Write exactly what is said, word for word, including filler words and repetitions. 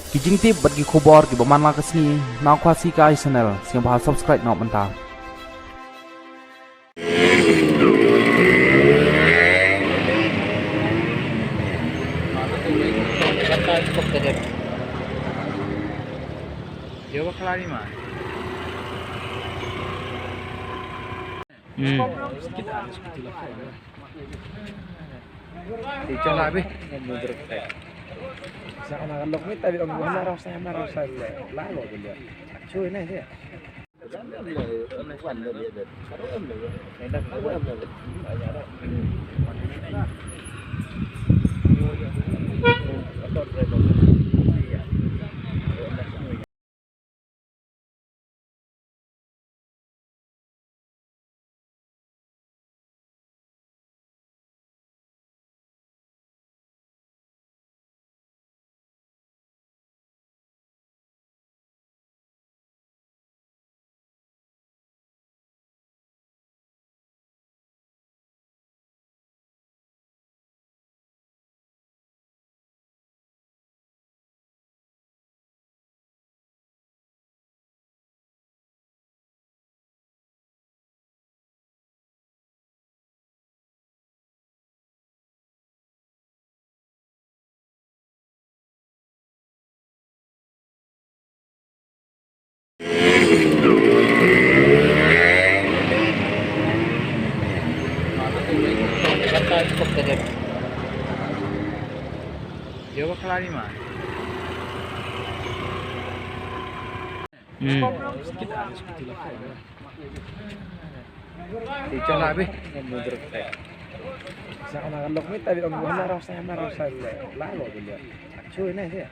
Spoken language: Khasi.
Ki jingtip bad ki khubor kiba man la ka sngi na Khasi Kai Channel, sngewbha subscribe noh mynta. Hmm. Sa ana lok mi ta bi ong, "Hama rau sa, hama rau sa." La lo bi lia. Chui ne sia. Hmm. Sa ana lok mi ta bi ong, "Hama rau sa, hama rau sa." La lo bi lia. Chui ne sia.